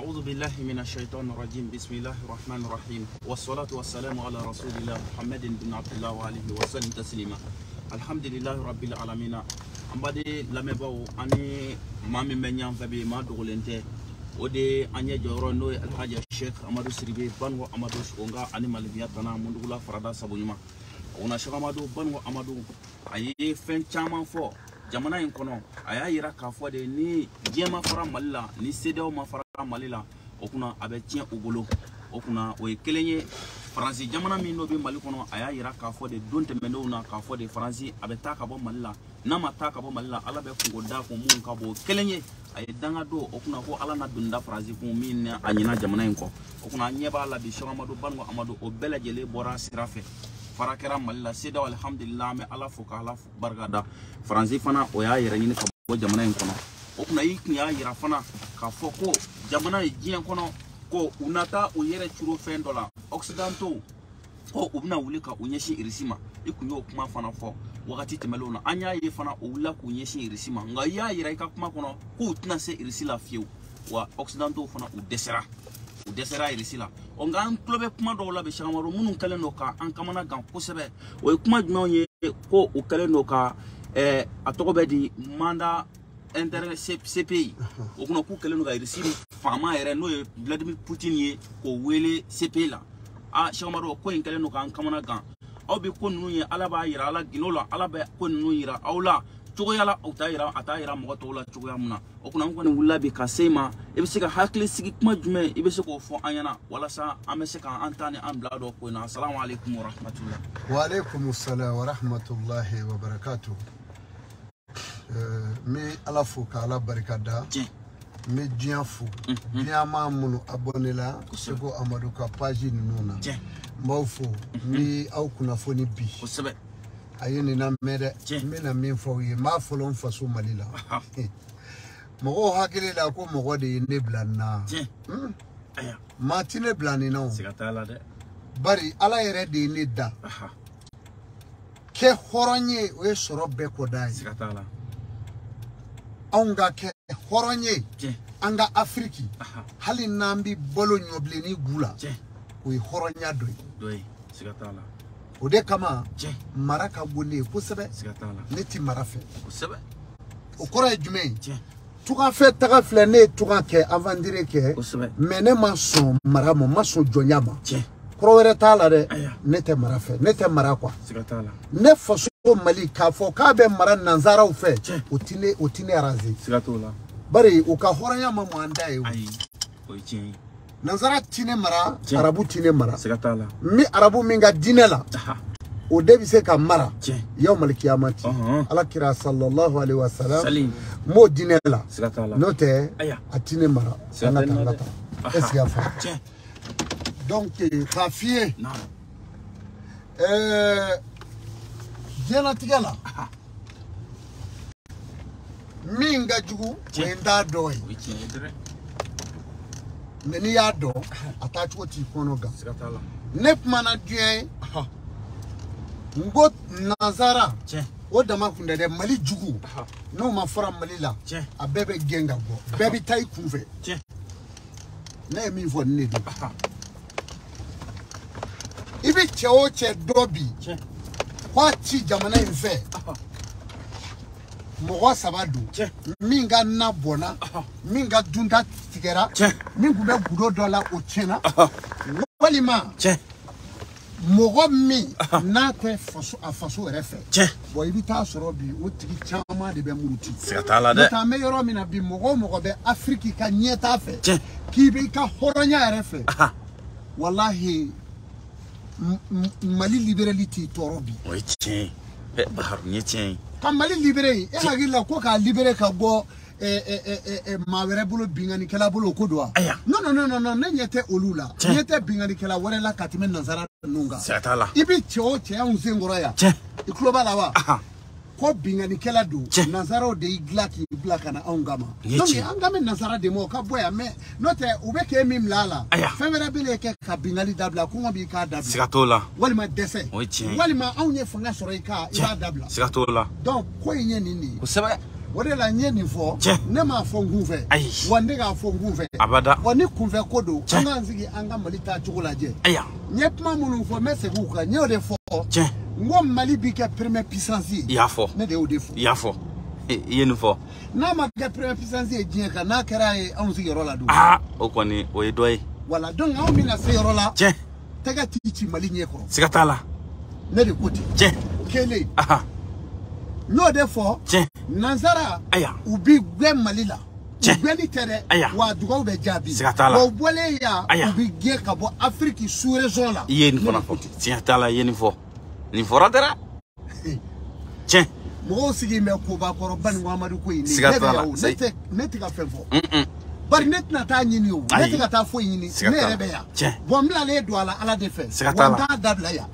أعوذ بالله من الشيطان الرجيم بسم الله الرحمن الرحيم والصلاة والسلام على رسول الله محمد بن عبد الله وآله وسلم تسليما الحمد لله رب العالمين an baden lamɛnbaaw ani maa min bɛ ɲan fɛ bi maa dogolen tɛ o de ye an ɲɛ jɔyɔrɔ n'o ye Alhaji Sheikh Amadu Sidibe Banugo Amadu Sogonka ani Malibiya tana Mundugula farada sabo ɲuman o na Sheikh Amadu Banugo Amadu a ye fɛn caman fɔ jamana in kɔnɔ a y'a yira k'a fɔ de ni diɲɛ ma fara Mali la ni CEDEAO ma fara Mali la o kunna a bɛ tiɲɛ u bolo o kunna o ye kelen ye Faransi jamana min n'o bɛ Mali kɔnɔ a y'a yira k'a fɔ de don tɛmɛnenw na k'a fɔ de Faransi a bɛ taa ka bɔ Mali la n'a ma taa ka bɔ Mali la Ala bɛ kungo da kun mun ka bon kelen ye a ye danga don o kunna ko Ala na don da Faransi kun min na a ɲina jamana in kɔ o kunna an ɲɛ b'a la bi Cheikh Amadu Banugo Amadu o bɛɛ lajɛlen bɔra sira fɛ fara kɛra Mali la CEDEAO alhamdulillah an bɛ Ala fo k'Ala barika da Faransi fana o y'a yɛrɛ ɲini ka bɔ jamana in kɔnɔ o kunna i kun y'a yira fana k'a fɔ ko jamana ye diɲɛ kɔnɔ ko u na taa u yɛrɛ curo fɛn dɔ la occidentaux ko u bɛna wuli ka u ɲɛsin Irisi ma i kun y'o kuma fana fɔ wagati tɛmɛnlenw na an y'a ye fana u wulila k'u ɲɛsin Irisi ma nka i y'a yira i ka kuma kɔnɔ k'u tɛna se Irisi la fiyewu wa occidentaux fana u dɛsɛra Irisi la ɔ nka an tulo bɛ kuma dɔw la bi Cheikh Amadu minnu kɛlen don ka an kamana gan kosɛbɛ o ye kuma jumɛnw ye ko u kɛlen don ka a tɔgɔ bɛ di mandat inter CPI o kunna k'u kɛlen don ka Irisi faama yɛrɛ n'o ye Vladimir Poutine ye k'o wele CPI la a Cheikh Amadu ko in kɛlen don k'an kamana gan aw bɛ ko ninnu ye Ala b'a yira ala gindo la Ala bɛ ko ninnu yira aw la cogoya la u t'a yira a t'a yira mɔgɔ tɔw la cogoya mun na o kunna an kɔni wulila bi ka se i ma i bɛ se ka hakili sigi kuma jumɛn i bɛ se k'o fɔ an ɲɛna walasa an bɛ se k'an ta ni an bila dɔ ko in na asalamu aleykum wa rahmatulah. Wa aleykum salam wa rahmatulahi wa barakatuh. N bɛ Ala fo k'Ala barika da. N bɛ diɲɛ fo. Diɲɛ maa minnu abonné la Seko Amadu ka page ninnu na. N b'aw fo n bɛ aw kunnafoni bi. Kosɛbɛ. A ye nin lamɛn dɛ. N bɛna min fɔ aw ye n b'a fɔlɔ n faso Mali la. Mɔgɔw hakili la ko mɔgɔ de ye ne bila nin na. Maa ti ne bila nin na o. Siga t'a la dɛ. Bari Ala yɛrɛ de ye ne da. Kɛ hɔrɔn ye o ye sɔrɔ bɛɛ kɔda ye. Siga t'a la. Anw ka kɛ hɔrɔn ye an ka Afiriki hali n'an bɛ balo ɲɔbilenni gu la o ye hɔrɔnya dɔ ye. Siga t'a la. O de kama mara ka bon ne ye kosɛbɛ. Siga t'a la. Ne ti mara fɛ. Kosɛbɛ. O kɔrɔ ye jumɛn ye? Tugafɛ taga filɛ ne ye tuga kɛ aventure kɛ. Mais ne ma sɔn mara ma n ma sɔn jɔnya ma. Kɔrɔ wɛrɛ t'a la dɛ. Ne tɛ mara fɛ ne tɛ mara quoi. Siga t'a la. Ne faso Mali k'a fɔ k'a bɛ mara nanzaraw fɛ o ti ne arranger. Siga t'o la. Bari u ka hɔrɔnya ma mɔ an da ye o. Ayi o ye tiɲɛ ye. Nanzara ti ne mara arabu ti ne mara. Siga t'a la. N bɛ arabu min ka diinɛ la o de bɛ se ka mara yawmal kiyamati. Ala kira sallallahu alaihi wa sallam n b'o diinɛ la. Siga t'a la. N'o tɛ a ti ne mara. An ka taa an ka taa. Est ce que y'a faamu? Donc k'a f'i ye. Diɲɛlatigɛ la min ka jugu o ye n t'a dɔn ye. Mais n'i y'a dɔn a taacogo t'i kɔnɔ gan. Ne kumana diɲɛ ye n ko nanzara o dama kun tɛ dɛ Mali jugu n'o ma fara Mali la a bɛɛ bɛ gɛn ka bɔ bɛɛ bɛ taa i kun fɛ. Ne ye min fɔ nin de don. I bɛ cɛ o cɛ dɔ bi k'a ci jamana in fɛ mɔgɔ saba don min ka na bɔnna min ka dunta tigɛra min tun bɛ gundo dɔ la o tiɲɛna walima mɔgɔ min n'a tɛ faso a faso yɛrɛ fɛ bon i bɛ taa sɔrɔ bi o tigi caman de bɛ muruti. Siga t'a la dɛ. N'o tɛ an bɛ yɔrɔ min na bi mɔgɔ o mɔgɔ bɛ Afiriki ka ɲɛtaa fɛ k'i bɛ i ka hɔrɔnya yɛrɛ fɛ walahi Mali libérali t'i tɔɔrɔ bi. O ye tiɲɛ ye. Baharu nin ye tiɲɛ ye. Ka Mali libéré e hakili la ko k'a libéré ka bɔ maa wɛrɛ bolo binkannikɛla bolo o ko don wa? Non non non non ne ɲɛ tɛ olu la. Ɲɛ tɛ binkannikɛla wɛrɛ la ka tɛmɛ nanzara ninnu kan. Siga t'a la. I bɛ cɛ o cɛ anw sen kɔrɔ yan. I tulo b'a la wa? Ko binkannikɛla don nanzaraw de y'i dilan k'i bila ka na anw kama. Donc an ka bɛ nanzara de ma o ka bɔ yan mais n'o tɛ u bɛ k'e min bila a la fɛn wɛrɛ bɛ kɛ ka binkanni dabila kɔngɔ b'i k'a dabila. Siga t'o la. Walima dɛsɛ. O ye tiɲɛ ye. Walima anw ye fanga sɔrɔ i kan i b'a dabila. Siga t'o la. Donc ko in ye nin de ye. Kosɛbɛ. O de la n ye nin fɔ ne m'a fɔ n kun fɛ wa ne k'a fɔ n kun fɛ abada wa ni kunfɛ ko don an k'an sigi an ka Mali taa cogo lajɛ n ye kuma minnu fɔ n bɛ segin u kan n y'o de fɔ n ko Mali bi kɛ première puissance ye i y'a fɔ ne de y'o de fɔ i y'a fɔ i ye nin fɔ n'a ma kɛ première puissance ye diɲɛ kan n'a kɛra ye anw sigiyɔrɔ la dun o kɔni o ye dɔ ye voilà donc anw bɛna se yɔrɔ la tɛgɛ t'i ci Mali ɲɛ kɔrɔ siga t'a la ne de ko ten kelen n y'o de fɔ nansara u bi gɛn Mali la u gɛnni tɛ dɛ wa dugawu bɛ jaabi wa u bɔlen yan u bi gɛn ka bɔ Afrique sous région la i ye nin fana fɔ tiɲɛ t'a la i ye nin fɔ nin fɔra dɛ tiɲɛ mɔgɔw sigilen bɛ koba kɔrɔ Baninko Amadu ko in ne ne tɛ ka fɛn fɔ bari ne tɛna taa ɲini o ne tɛ ka taa foyi ɲini ne yɛrɛ bɛ yan bon n bilalen don a la Ala de fɛ wa n t'a dabila yan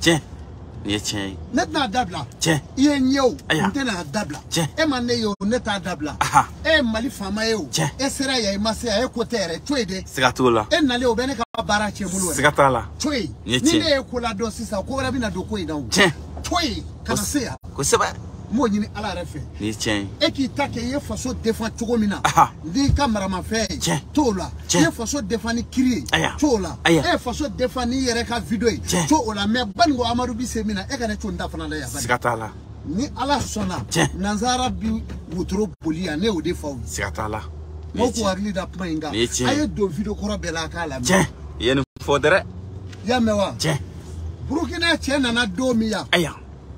nin ye tiɲɛ ye ne tɛna dabila i ye n ye o n tɛna dabila e ma ne ye o ne t'a dabila e ye Mali faama ye o e sera yan i ma se yan e ko tɛ yɛrɛ to yen dɛ siga t'o la e nalen o bɛ ne ka baara tiɲɛ bolo yɛrɛ siga t'a la to yen ni ne ye ko ladɔn sisan ko wɛrɛ bɛna don ko in na o to yen ka na se yan kosɛbɛ n b'o ɲini Ala yɛrɛ fɛ nin ye tiɲɛ ye e k'i ta kɛ i ye faso défend cogo min na n'i ka maramafɛn ye t'o la i ye faso défend ni kiri ye t'o la e ye faso défend n'i yɛrɛ ka vidéo ye t'o la mais Baninko Amadu bi se min na e ka ne to n ta fana la yan siga t'a la ni Ala sɔnna nansara bi wotoro boli yan ne y'o de fɔ aw ye siga t'a la mɔgɔw k'u hakili da kuma in kan a ye don vidéo kɔrɔ bɛɛ la a k'a lamɛn i ye nin fɔ dɛrɛ i y'a mɛn wa Burukina cɛ nana don min yan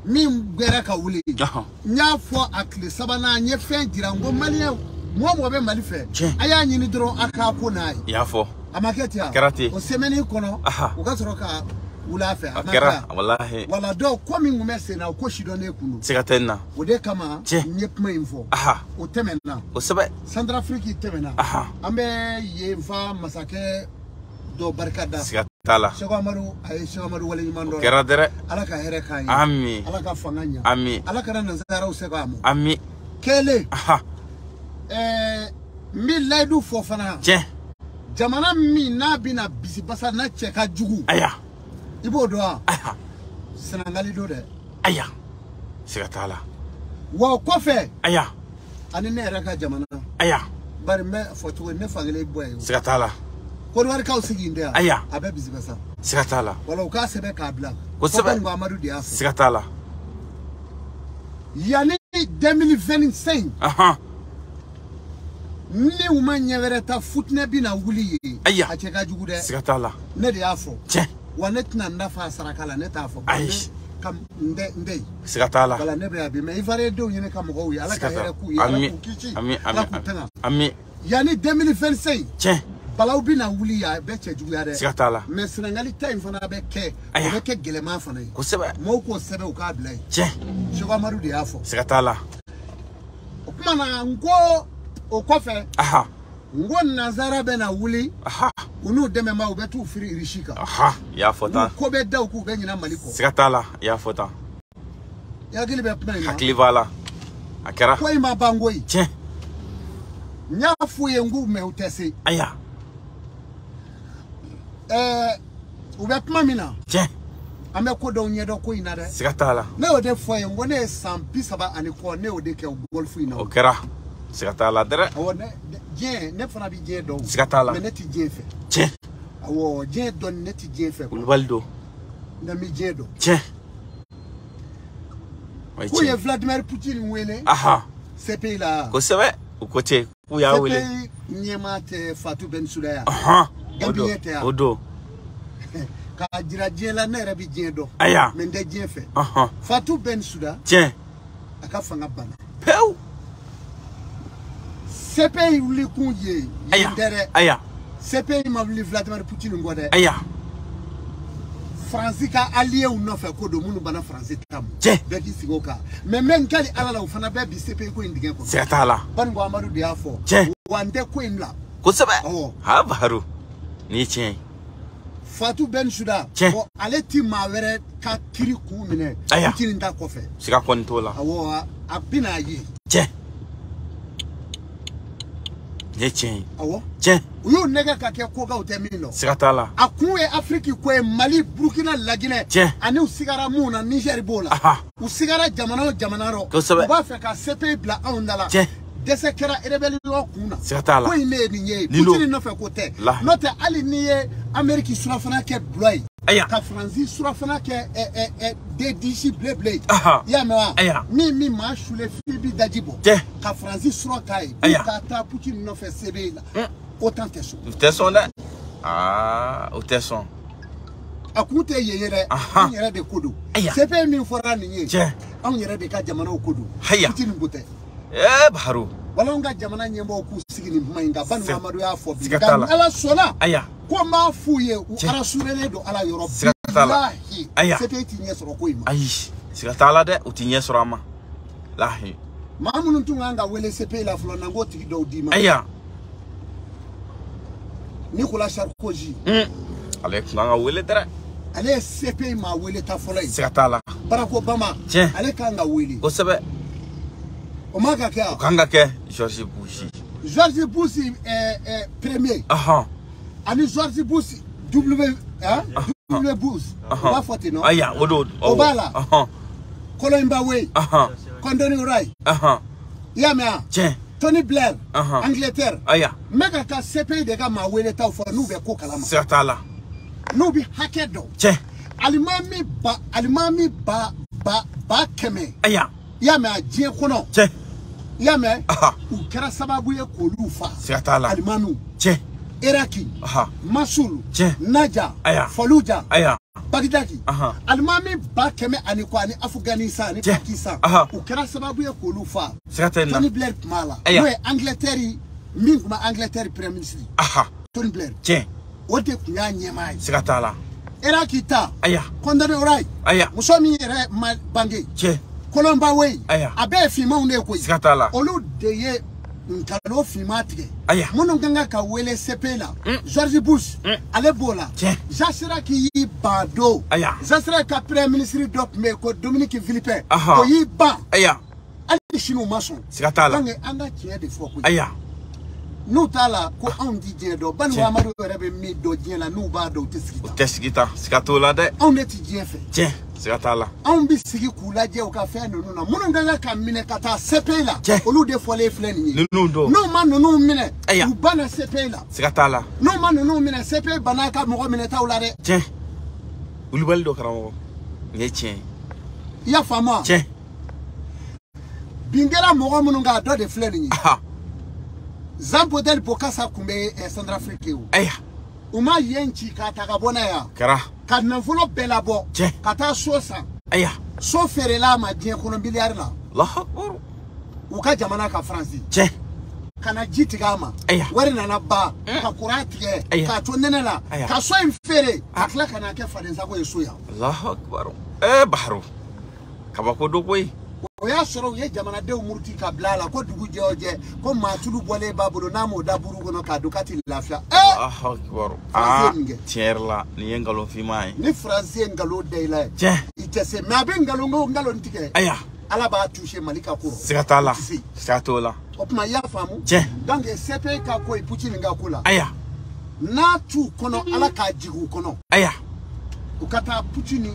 min gbɛrɛ ka wuli n y'a fɔ a tile sabanan n ye fɛn jira n ko maliyɛn mɔgɔ mɔgɔ bɛ Mali fɛ a y'a ɲini dɔrɔn a k'a ko n'a ye i y'a fɔ a ma kɛ ten a kɛra ten o semaine kɔnɔ u ka sɔrɔ ka wuli a fɛ a ma kɛra walahi wala dɔw ko min tun bɛ sen na o ko sidɔnnen kun don siga tɛ nin na o de kama n ye kuma in fɔ o tɛmɛna kosɛbɛ Centrafrique tɛmɛna an bɛ yen fa masakɛ dɔ barika da siga t'a la Seko Amadu a ye Seko Amadu waleɲuman dɔn kɛra dɛrɛ Ala ka hɛrɛ k'an ye ami Ala ka fanga ɲa ami Ala kana nansaraw sɛgɛn a ma ami kelen n bɛ layidu fɔ fana jamana min n'a bɛna bisibasa n'a cɛ ka jugu i b'o dɔn wa Senegali don dɛ siga t'a la wa o kɔfɛ ani ne yɛrɛ ka jamana bari n bɛ fɔ cogo ne fankelen bɔ yen siga t'a la Kɔdiwarikaw sigi in tɛ yan a bɛ bisibasa siga t'a la wala u k'a sɛbɛn k'a bila kosɛbɛ Baninko Amadu de y'a fɔ siga t'a la yanni 2025 ni u ma ɲɛ wɛrɛ ta futinɛ bɛna wuli yen a cɛ ka jugu dɛ siga t'a la ne de y'a fɔ wa ne tɛna n da fa saraka la ne t'a fɔ ka n tɛ yen siga t'a la wala ne bɛ yan bi mais Ivoirien denw ye ne ka mɔgɔw ye Ala ka hɛrɛ k'u ye Ala k'u kisi Ala k'u tanga yanni 2025 balaw bɛna wuli yan a bɛ cɛ juguya dɛ siga t'a la mais Senegali ta in fana bɛ kɛ o bɛ kɛ gɛlɛman fana ye kosɛbɛ mɔgɔw k'o sɛbɛn u k'a bila yen Seko Amadu de y'a fɔ siga t'a la o tuma na n ko o kɔfɛ n ko nansara bɛna wuli u n'u dɛmɛbaaw u bɛ t'u firi Irisi kan i y'a fɔ tan ko bɛ da u k'u bɛ ɲinɛ Mali kɔ siga t'a la i y'a fɔ tan i hakili bɛ kuma in na hakili b'a la a kɛra ko in ma ban koyi n y'a f'u ye n k'u mɛ u tɛ se u bɛ kuma min na an bɛ ko dɔw ɲɛdɔn ko in na dɛ siga t'a la ne y'o de fɔ ye n ko ne ye san 30 ani kɔ ne y'o de kɛ golf in na o kɛra siga t'a la dɛrɛ awɔ ne diɲɛ ne fana bɛ diɲɛ dɔn siga t'a la mais ne tɛ diɲɛ fɛ awɔ diɲɛ dɔnni ne tɛ diɲɛ fɛ kulubali don nka n bɛ diɲɛ dɔn k'u ye Vladimir Poutine wele CPI la kosɛbɛ u ko ten k'u y'a wele CPI ɲɛmaa tɛ Fatou Bensouda yan Gambien tɛ yan o don k'a jira diɲɛ la ne yɛrɛ bɛ diɲɛ dɔn mais n tɛ diɲɛ fɛ Fatou Bensouda a ka fanga banna pewu CPI wuli kun ye yen tɛ dɛ CPI ma wuli Vladimir Poutine kɔ dɛ Faransi ka alliés nɔfɛ ko don minnu banna Faransi ta ma bɛɛ k'i sigi o kan mais n bɛ n kali Ala la o fana bɛɛ bi CPI ko in dingɛ kɔnɔ siga t'a la Baninko Amadu de y'a fɔ wa n tɛ ko in bila kosɛbɛ ha Baharu nin ye tiɲɛ ye Fatou Bensouda bon ale ti maa wɛrɛ ka kiri kun minɛ Poutine ta kɔfɛ siga kɔni t'o la awɔ a bɛna ye nin ye tiɲɛ ye awɔ u y'u nɛgɛ ka kɛ kokaw tɛ min dɔn siga t'a la a kun ye Afiriki ko ye Mali Burukina Laginɛ ani u sigara mun na Nizɛri b'o la u sigara jamana o jamana rɔ u b'a fɛ ka CPI bila anw da la Dɛsɛ kɛra rébellion kun na. Siga t'a la. Ko in ne ye nin ye. Poutine nɔfɛ ko tɛ. N'o tɛ hali n'i ye Amérique surafana kɛ bulɔ ye. Aya. Ka Faransi surafana kɛ D10 bleu bleu. I y'a mɛn wa? Aya. Min maa sule f'i bi daji bɔ. Tiɲɛ. Ka Faransi sura k'a ye. Aya. Ka taa Poutine nɔfɛ CPI la. OTAN tɛ sɔn. U tɛ sɔn dɛ. Aa, u tɛ sɔn. A kun tɛ yen ye dɛ. Anw yɛrɛ de ko don. CPI min fɔra nin ye. Tiɲɛ. Anw yɛrɛ de ka jamanaw ko don. Haya. Poutine ko tɛ. Eh Baharu. Wala anw ka jamana ɲɛmɔgɔw k'u sigi nin kuma in kan. Bani Mamadu y'a fɔ bi. Siga t'a la. Nka Ala sɔnna. Aya. Ko n b'a f'u ye u rassurelen don Ala yɔrɔ. Siga t'a la. Bilahi. Aya. CPI ti ɲɛ sɔrɔ ko in ma. Ayi. Siga t'a la dɛ, u ti ɲɛ sɔrɔ a ma. Lahi. Maa minnu tun kan ka wele CPI la fɔlɔ, n'an k'o tigi dɔw d'i ma. Aya. Nicolas Sarkozy. Ale tun kan ka wele dɛ. Ale ye CPI maa wele ta fɔlɔ ye. Siga t'a la. Barack Obama. Tiɲɛ. Ale kan ka wele. Kosɛbɛ. O man ka kɛ wa? O kan ka kɛ George Bush. George Bush premier. Ani George Bush W hein? W Bush. O b'a fɔ ten nɔ. Aya, o don. O b'a la. Colin Powell. Condoleezza Rice. I y'a mɛn wa? Tiɲɛ. Tony Blair. Angleterre. Aya. N bɛ ka taa CPI de ka maa weletaw fɔ n'u bɛ ko kalama. Siga t'a la. N'u bɛ hakɛ dɔn. Tiɲɛ. Alimami ba 100. Aya. I y'a mɛn wa? Diɲɛ kɔnɔ. Tiɲɛ. I y'a mɛn? U kɛra sababu ye k'olu fa. Siga t'a la. Alimamiw. Tiɲɛ. Iraki. Masul. Tiɲɛ. Naja. Aya. Fallujah. Aya. Bagdadi. Alimami ba 100 ani kɔ ani Afghanistan ani Pakistan. U kɛra sababu ye k'olu fa. Siga tɛ nin na. Tony Blair tun b'a la. N'o ye Angleterre min tun bɛ Angleterre premier ministre. Tony Blair. Tiɲɛ. O de tun y'a ɲɛmaa ye. Siga t'a la. Iraki ta. Aya. Condoleezza Rice. Aya. Muso min yɛrɛ ma bange. Tiɲɛ. Colin Powell. Aya. A bɛɛ ye finmanw de ye koyi. Siga t'a la. Olu de ye nkalon finman tigɛ. Aya. Minnu kan ka wele CPI la. George Bush. Ale b'o la. Tiɲɛ. Jacques Chirac y'i ban don. Aya. Jacques Chirac ka premier ministre dɔ tun bɛ yen ko Dominique Villepin. O y'i ban. Aya. Hali sini u ma sɔn. Siga t'a la. Donc an ka tiɲɛ de fɔ koyi. Aya. N'u t'a la ko anw ti diɲɛ dɔn. Bani Mamadu yɛrɛ bɛ min dɔn diɲɛ la n'u b'a dɔn u tɛ sigi tan. U tɛ sigi tan. Siga t'o la dɛ. Anw de ti diɲɛ fɛ. Tiɲɛ. Siga t'a la. Anw bɛ sigi k'u lajɛ u ka fɛn ninnu na. Minnu ka kan ka minɛ ka taa CPI la. Olu de fɔlen filɛ nin ye. Ninnu don. N'u ma ninnu minɛ. U banna CPI la. Siga t'a la. N'u ma ninnu minɛ CPI banna ka mɔgɔ minɛtaw la dɛ. Tiɲɛ. Wulibali dɔ karamɔgɔ. Nin ye tiɲɛ ye. I y'a faamu wa? Tiɲɛ. Bin kɛra mɔgɔ minnu kan a dɔ de filɛ nin ye. Jean Bedel Bokassa tun bɛ Centrafrique ye o. Aya. U ma yen ci k'a ta ka bɔ n'a ye yan. Kɛra. Ka nafolo bɛɛ labɔ. Tiɲɛ. Ka taa so san. Aya. So feerela a ma diɲɛ kɔnɔ miliyari la. Allahu akbar. U ka jamana ka Faransi. Tiɲɛ. Ka na ji tigɛ a ma. Aya. Wari nana ban. Ka courant tigɛ. Aya. K'a to nɛnɛ la. Aya. Ka so in feere. Ka tila ka n'a kɛ fadensago ye so yan. Allahu akbar. Eh Baharu. Kabako do koyi. O y'a sɔrɔ u ye jamanadenw muruti ka bila a la ko dugu jɛ o jɛ ko maa tulu bɔlen b'a bolo n'a m'o da buru kɔnɔ k'a don k'a ti lafiya. Allahu akbar. Aa tiɲɛ yɛrɛ la nin ye nkalon finman ye. Ni Faransi ye nkalon da i la ye. Tiɲɛ. I tɛ se mais a bɛ nkalon o nkalon tigɛ. Aya. Ala b'a touché Mali ka ko. Siga t'a la. Siga t'o la. O tuma i y'a faamu. Tiɲɛ. Donc CPI ka ko ye Poutine ka ko la. Aya. N'a t'u kɔnɔ Ala k'a jigin u kɔnɔ. Aya. U ka taa Poutine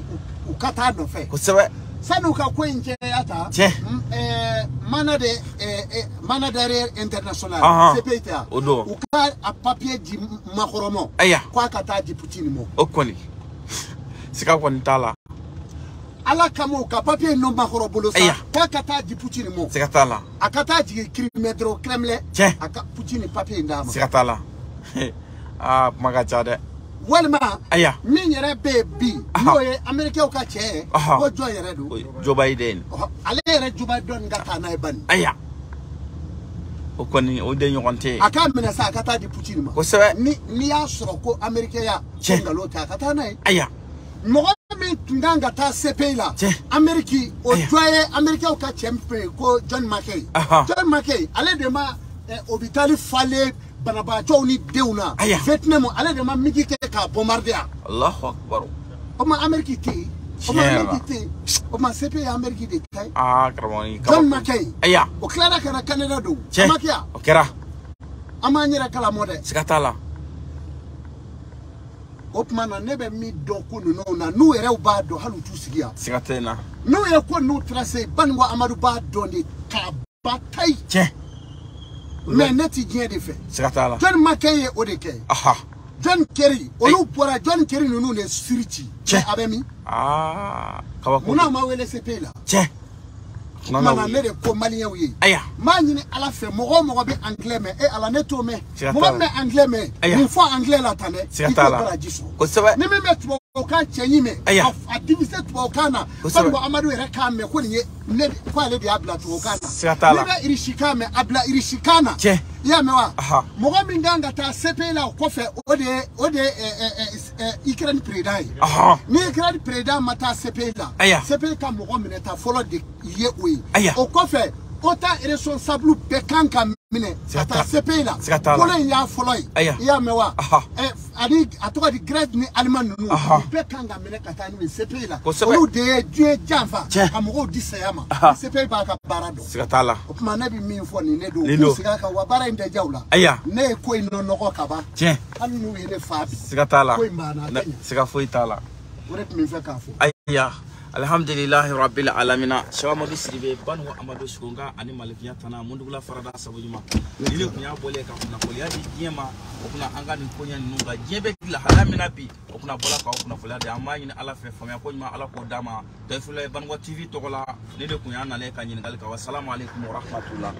u ka taa nɔfɛ. Kosɛbɛ. Sanu ka ko in cɛya ta. Tiɲɛ. Mana derrière international. CPI tɛ yan. O don. U ka a papier di Macron ma. Aya. K'a ka taa di Poutine ma. O kɔni. Siga kɔni t'a la. Ala kama u ka papier nɔ Macron bolo sa. Aya. K'a ka taa di Poutine ma. Siga t'a la. A ka taa jigin Crimée dɔrɔn Kremlin. Tiɲɛ. A ka Poutine papier in d'a ma. Siga t'a la. Aa kuma ka ca dɛ. Walima. Aya. Min yɛrɛ bɛ yen bi. N'o ye Américains ka cɛ ye. Ko jɔn yɛrɛ don. Joe Biden. Ale yɛrɛ Joe Biden ka taa n'a ye bani. Aya. O kɔni o de ɲɔgɔn tɛ yen. A k'a minɛ sa a ka taa di Poutine ma. Kosɛbɛ. Ni n'i y'a sɔrɔ ko Américain ya. Tiɲɛ. Ko nkalon tɛ a ka taa n'a ye. Aya. Mɔgɔ min tun kan ka taa CPI la. Tiɲɛ. Amérique o jɔ ye Américains ka cɛ min fɛ yen ko John McCain. John McCain ale de ma hôpital falen banabaatɔw ni denw na. Aya. Vietnam ale de ma migi kɛ k'a bombarder yan. Allahu akbar. O ma Amérique tɛ yen. O ma Amérique tɛ yen. O ma CPI ye Amérique de ta ye. Aa karamɔgɔ ni kabako. John McCain. Aya. O tilara ka na Canada don. Tiɲɛ. A ma kɛ yan. O kɛra. An m'an yɛrɛ kalamɔ dɛ. Siga t'a la. O tuma na ne bɛ min dɔn ko ninnu na n'u yɛrɛw b'a dɔn hali u t'u sigi yan. Siga tɛ n na. N'u ye ko ninnu tracé Banikɔ Amadu b'a dɔn de k'a ba tayi. Tiɲɛ. Mais ne ti diɲɛ de fɛ. Siga t'a la. Jɔnni ma kɛ ye o de kɛ. John Kerry olu bɔra John Kerry ninnu de siri ci. A bɛ min? Kabako. Munna ma wele CPI la? Tiɲɛ. Mana ne de ko maliyɛnw ye. Ayiwa. N b'a ɲini Ala fɛ mɔgɔ o mɔgɔ bɛ anglais mɛn e Ala ne t'o mɛn. Mɔgɔ min bɛ anglais mɛn. Mun fɔ anglais la tan dɛ. Siga t'a la. I t'o baraji sɔrɔ. Kosɛbɛ. Ni min bɛ tubabukan cɛɲi mɛn. Ayiwa. A divisé tubabukan na. Kosɛbɛ. Sabu Amadu yɛrɛ k'a mɛn ko nin ye ne ko ale de y'a bila tubabukan na. Siga t'a la. N'i bɛ irisikan mɛn a bila irisikan na. Tiɲɛ. I y'a mɛn wa? Mɔgɔ min kan ka taa CPI la o kɔfɛ o de ye Ukraine président ye. Ni Ukraine président ma taa CPI la. Ayiwa. CPI ka mɔgɔ minɛ ta fɔlɔ de ye o ye. Ayiwa. O kɔfɛ OTAN responsable bɛɛ kan ka minɛ ka taa CPI la. Siga t'a la. Fɔlɔ in y'a fɔlɔ ye. Ayiwa. I y'a mɛn wa? Ani a tɔgɔ di Grèce ni Allemagne ninnu. U bɛɛ kan ka minɛ ka taa n'u ye CPI la. Kosɛbɛ. Olu de ye diɲɛ janfa. Tiɲɛ. Ka mɔgɔw di saya ma. CPI b'a ka baara dɔn. Siga t'a la. O tuma ne bɛ min fɔ nin ne don. Nin don. K'u segin a kan wa baara in tɛ diya u la. Ayiwa. Ne ye ko in nɔgɔ ka ban. Tiɲɛ. Hali n'u ye ne fa bi. Siga t'a la. Ko in banna a tɛ ɲɛ. Siga foyi t'a la. O de tun bɛ n fɛ k'a fɔ. Ayiwa. Alhamdulillahi rabbil alamina. Cheikh Amadou Sidibé Banu Amadou Sugunga ani Malifiya tana mundugula farada sabu ɲuman. Ni ne kun y'a bɔlen ka kunnafoniya di diɲɛ ma o kunna an ka nin koɲɛ ninnu kan diɲɛ bɛ lahala min na bi o kunna bɔla k'aw kunnafoniya di an b'a ɲini Ala fɛ faamuya ko ɲuman Ala k'o d'a ma. Dayifula Banuwa TV tɔgɔ la ne de kun y'a nalen ka ɲininkali kɛ wa salamu aleykum wa rahmatulah.